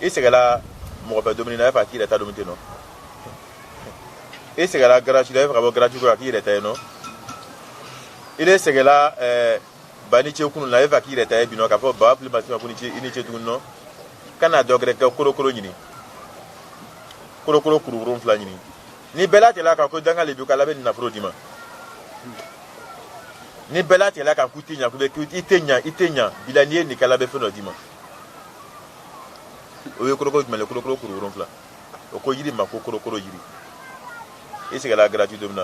I sɛgɛla mɔgɔ fɛ dumuni na, e fɛ k'i yɛrɛ ta dumuni ten nɔ. I sɛgɛla garage la, e fɛ ka bɔ garage kɔrɔ k'i yɛrɛ ta yen nɔ. I de sɛgɛla ba ni ce kunun na, e fɛ k'i yɛrɛ ta ye bi nɔ, k'a fɔ ba fili ma ko ni ce i ni ce tuguni nɔ. Kana dɔ gɛrɛ kɛ, korokoro ɲini, korokoro kuru 7 ɲini. Ni bɛɛ latigɛla kan ko danga le bi ko Ala bɛ nin nafolo d'i ma. Ni bɛɛ latigɛla kan k'u tɛ ɲa, k'u bɛ i tɛ ɲa, i tɛ ɲa bila, n'i ye nin kɛ, Ala bɛ fɛn dɔ d'i ma. O ye korokoro jumɛn ye? Korokoro kuru 7. O ko yiri ma ko korokoro yiri. I sɛgɛla gratuit don min na,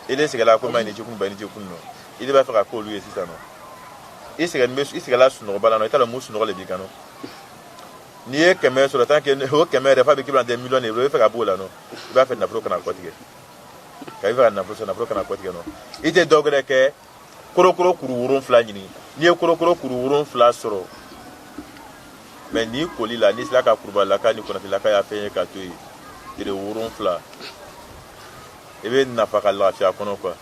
i de sɛgɛla ko ma ni ce kun ba ni ce kun nɔ, i de b'a fɛ ka k'olu ye sisan nɔ. I sɛgɛn bɛ, i sɛgɛla sunɔgɔba la nɔ, i t'a dɔn mun sunɔgɔ le b'i kan nɔ. N'i ye 100 sɔrɔ, tant que o 100 yɛrɛ f'a bɛ k'i bɛna tɛ miliyɔn de ye, i bɛ fɛ ka b'o la nɔ. I b'a fɛ nafolo kana kɔtigɛ, ka i fɛ ka nafolo sɔrɔ, nafolo kana kɔtigɛ nɔ. I tɛ dɔ wɛrɛ kɛ, korokoro kuru 7 ɲini. N'i ye korokoro kuru 7 sɔrɔ, mɛ n'i koli la, n'i sera ka kurubalaka ni kɔnɔtilaka y'a fɛn ye ka to yen tere 7, i bɛ nafa ka lafiya kɔnɔ quoi.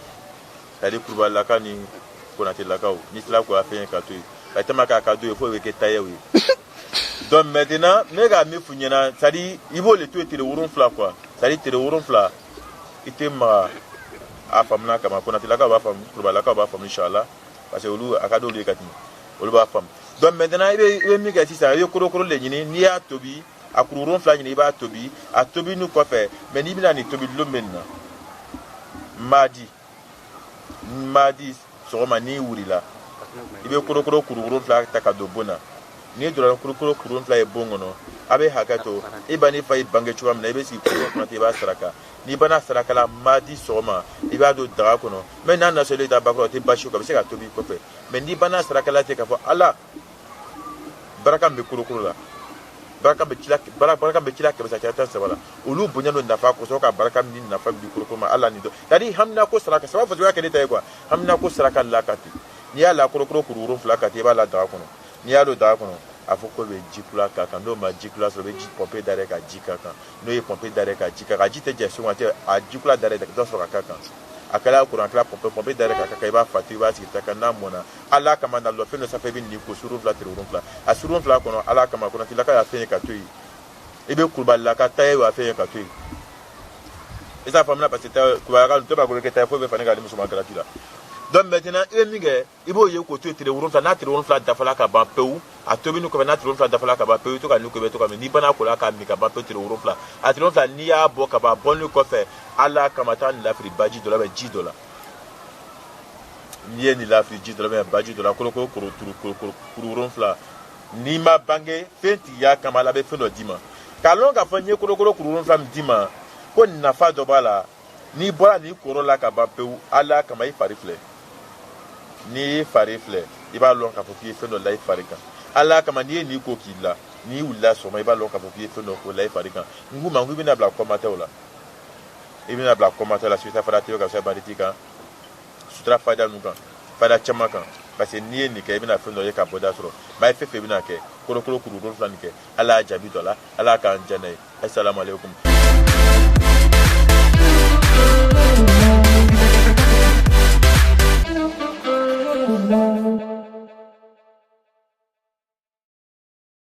C'est à dire kurubalaka ni kɔnɔtilakaw, n'i sera k'o fɛn ye ka to yen, ka tɛmɛ k'a ka do ye fo bɛ kɛ tailleur ye. Donc maintenant, n bɛ ka min f'u ɲɛna, c'est à dire i b'o le to yen tere 7 quoi. C'est à dire tere 7, i tɛ maga a faamuna kama. Kɔnɔtilakaw b'a faamu, kurubalakaw b'a faamu inchallah, parce que olu a ka d'olu ye ka tɛmɛ, olu b'a faamu. Donc maintenant, i bɛ min kɛ sisan, i bɛ korokoro de ɲini. N'i y'a tobi, a kuru 7 ɲini, i b'a tobi. A tobi n'u kɔfɛ, mɛ n'i bɛna nin tobi lon bɛ nin na, mardi, mardi sɔgɔma n'i wulila, i bɛ korokoro kuru 7 ta ka don bon na. N'i donna korokoro kuru 7 ye bon kɔnɔ, a bɛ hakɛ to, i ba n'i fa y'i bange cogoya min na, i bɛ sigi kuru kɔnɔ ten, i b'a saraka. N'i banna saraka la, mardi sɔgɔma, i b'a don daga kɔnɔ. Mɛ n'a nasɔrɔ i ta bakɔrɔ, o tɛ baasi ye, a bɛ se ka tobi i kɔfɛ. Mɛ n'i banna saraka la ten, k'a fɔ Ala baraka min bɛ korokoro la, baraka bɛ cila, baraka bɛ cila kɛmɛ saba 13 la, olu bonya n'o nafa kosɔn, ka baraka min nafa di korokoro ma, Ala ni dɔ. C'est à dire hamina ko saraka saba fɔ cogoya kɛ ne ta ye quoi. Hamina ko saraka la ka ten, n'i y'a la korokoro kuru 7 ka ten, i b'a la daga kɔnɔ. N'i y'a don daga kɔnɔ, a fɔ ko bɛ ji kula k'a kan. N'o ma ji kula sɔrɔ, i bɛ ji pɔnpe da ka ji k'a kan. N'o ye pɔnpe da ka ji k'a kan, a ji tɛ jɛ so tɛ, a ji kula da dɔ sɔrɔ ka k'a kan. A kɛla kuran, a kɛla pɔnpe, pɔnpe da ka k'a kan, i b'a fatu, i b'a sigi ta kan. N'a mɔnna, Ala kama na lɔ fɛn dɔ sanfɛ, i bɛ nin ko su 7, tere 7, a su 7 kɔnɔ, Ala kama kɔnɔtilaka y'a fɛn ye ka to yen. I bɛ kurubalilaka ta ye wa fɛn ye ka to yen. I t'a faamuya, parce que kurubalilaka tɛ b'a ko kɛ ta ye foyi bɛ fani k'a di muso ma gratuit la. Donc maintenant, i bɛ min kɛ, i b'o ye k'o to yen tere 7. N'a tere 7 dafala ka ban pewu, a tobili kɔfɛ, n'a tere 7 dafala ka ban pewu, i to ka nin ko, i bɛ to ka min. N'i banna ko la k'a min ka ban pewu, tere 7, a tere 7, n'i y'a bɔ ka ban, a bɔlen kɔfɛ, Ala kama, taa nin lafili baji dɔ la, bɛ ji dɔ la. N'i ye nin lafili ji dɔ la, bɛ baji dɔ la, kolokolo kuru turu kuru kuru 7, n'i ma bange fɛn tigiya kama, Ala bɛ fɛn dɔ d'i ma. K'a lɔn k'a fɔ n ye kolokolo kuru 7 min d'i ma, ko nafa dɔ b'a la. N'i bɔra nin koro la ka ban pewu, Ala kama, i fari filɛ. N'i y'i fari filɛ, i b'a lɔn k'a fɔ k'i ye fɛn dɔ la i fari kan. Ala kama, n'i ye nin ko k'i la, n'i wulila sɔgɔma, i b'a lɔn k'a fɔ k'i ye fɛn dɔ ko la i fari kan. N k'u ma, n ko i bɛna bila commentaire la, i bɛna bila commentaire la, Sutura Fada TV ka fisa banditi kan, sutura fada ninnu kan, fada caman kan, parce que n'i ye nin kɛ, i bɛna fɛn dɔ ye ka bɔda sɔrɔ. Maa ye fɛn fɛn bɛna kɛ kolokolo kuru 7 nin kɛ, Ala y'a jaabi dɔ la, Ala k'an diya n'a ye. Assalamu alaikum.